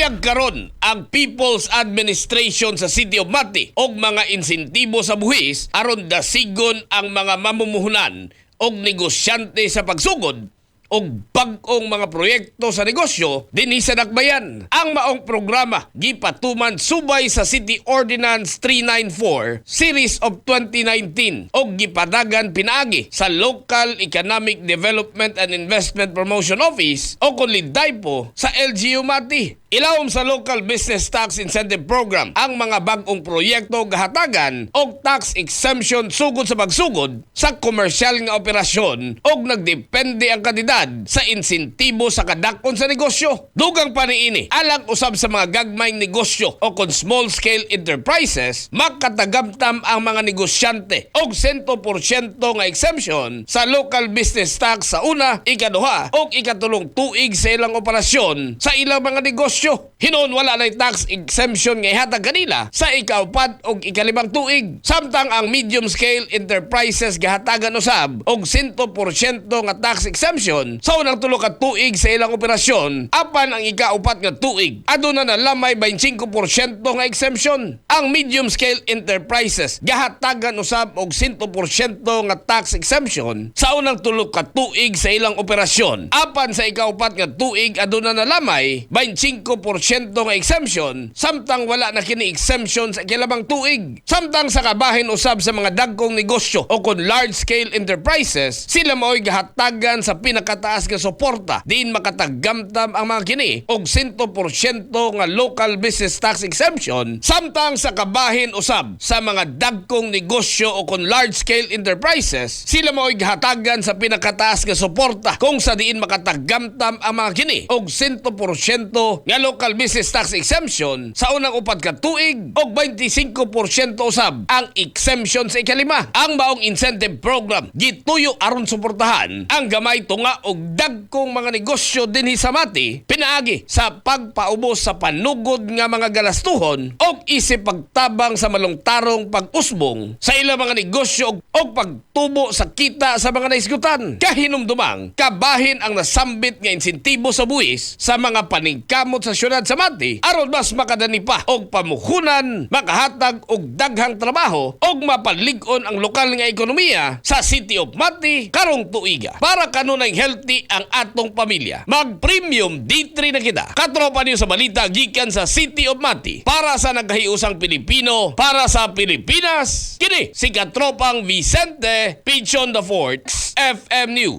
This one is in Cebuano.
Nagbunyag karon ang People's Administration sa City of Mati og mga insentibo sa buhis aron dasigon ang mga mamumuhunan og negosyante sa pagsugod og bag-ong mga proyekto sa negosyo dinhi sa Dakbayan. Ang maong programa gipatuman subay sa City Ordinance 394 Series of 2019 og gipadagan pinaagi sa Local Economic Development and Investment Promotion Office o kon LEDIPO sa LGU Mati. Ilawom sa Local Business Tax Incentive Program, ang mga bag-ong proyekto gahatagan og tax exemption sugod sa pagsugod sa komersyal nga operasyon og nagdepende ang kantidad sa insentibo sa kadakon sa negosyo. Dugang pa niini, alang usab sa mga gagmayng negosyo o kon small scale enterprises, makatagamtam ang mga negosyante og 100% nga exemption sa local business tax sa una, ikaduha o ikatulong tuig sa ilang operasyon sa ilang mga negosyo. Hinuon wala na tax exemption nga ihatag kanila sa ikaupat o ikalimang tuig. Samtang ang medium scale enterprises gahatagan usab og 100% nga tax exemption sa unang tulo ka tuig sa ilang operasyon, apan ang ikaupat nga tuig aduna na lamay 25% nga exemption. Ang medium scale enterprises gahatagan usab og 100% nga tax exemption sa unang tulo ka tuig sa ilang operasyon, apan sa ikaupat nga tuig aduna na lamay 25% nga exemption, samtang wala na kini exemption sa ikalimang tuig. Samtang sa kabahin usab sa mga dagkong negosyo o kon large scale enterprises, sila mao'y gahatagan sa pinakataas nga suporta diin makatagamtam ang mga kini og 100% nga local business tax exemption. Samtang sa kabahin usab sa mga dagkong negosyo o kon large scale enterprises, sila mao'y gahatagan sa pinakataas nga suporta kung sa diin makatagamtam ang mga kini og 100% nga local business tax exemption sa unang 4 ka tuig og 25% usab ang exemption sa ikalima. Ang maong incentive program gituyo aron suportahan ang gamay, tunga og dagkong mga negosyo dinhi sa Mati pinaagi sa pagpaubos sa panugod nga mga galastuhon og isip pagtabang sa malungtarong pag-usbong sa ilang mga negosyo og pagtubo sa kita sa mga naisgutan. Kahinumdumang kabahin ang nasambit nga insentibo sa buwis sa mga paningkamot sa syudad sa Mati aron mas makadani pa og pamuhunan, makahatag og daghang trabaho og mapalig-on ang lokal nga ekonomiya sa City of Mati karong tuiga. Para kanunay healthy ang atong pamilya, mag Premium D3 na kita. Katropa niyo sa balita gikan sa City of Mati. Para sa nagkahiusang Pilipino, para sa Pilipinas, kini si Katropang Vicente Pichon the Fourth, FM News.